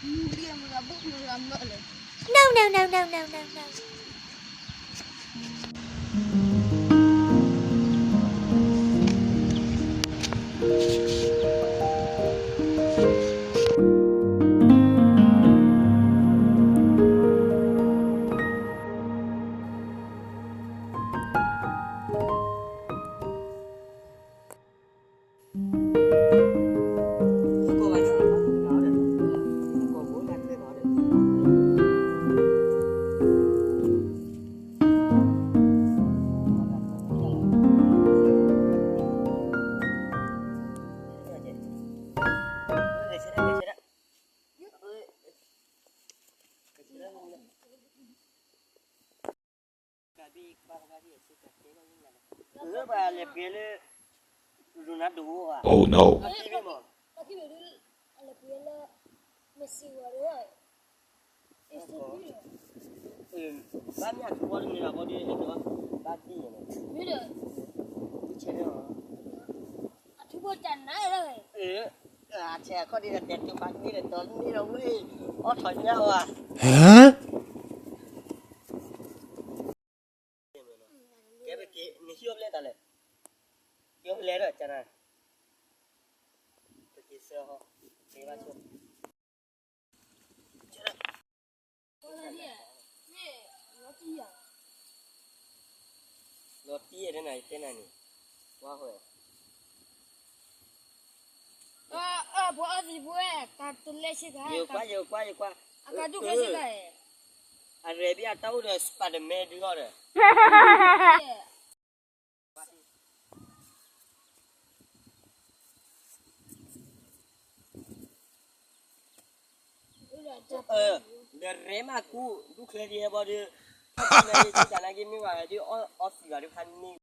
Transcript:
No, no, no, no, no, no, no. Oh no. ဘၣ်မ့ၢ်အထူဝီတမံၤလီၤ ဘီဒုး ဘၣ်ဒ်န့ၣ် ဆဲး အထူဘိတၢ်နါလီၤ အဆဲးအခီၣ်ဒ်ဒီး တဲတူၢ်ဖးန့ၣ်ဒီး တီၤန့ၣ်ဒီးဝဲ အီၣ်ထီၣ်ညါဝဲ ကဲပက့ၤ နဟံၣ်အိၣ်ဖျဲၣ်တၢ်လဲၣ် ဟံၣ်အိၣ်ဖျဲၣ်ဒီးကနၤ ပက့ၤဆၢဟီ က့ၤဘၣ်ဆိ လီၤတံၢ်တဲနၤန့ၣ် ဝါဃဲ ပှၤအီသံးဖိ တၢ်တလဲၤဆ့ကၤ ယကွၢ် ယကွၢ် ယကွၢ် အကဒူၣ်ကျဲဆ့ကၤ အရဲဘံၣ်အတၢ်အိၣ်ဒီး Spiderman ဒုးဟီၣ်ဒီး ဒီးရဲမးကူ ဒူၣ်ချဲဒ်ဟဲဘီဒုး ဖးန့ၣ် ကနၣ်က့မ့ၢ်ဝဲဒုး အီသံးဘၣ်ဒုးဖးန့ၣ်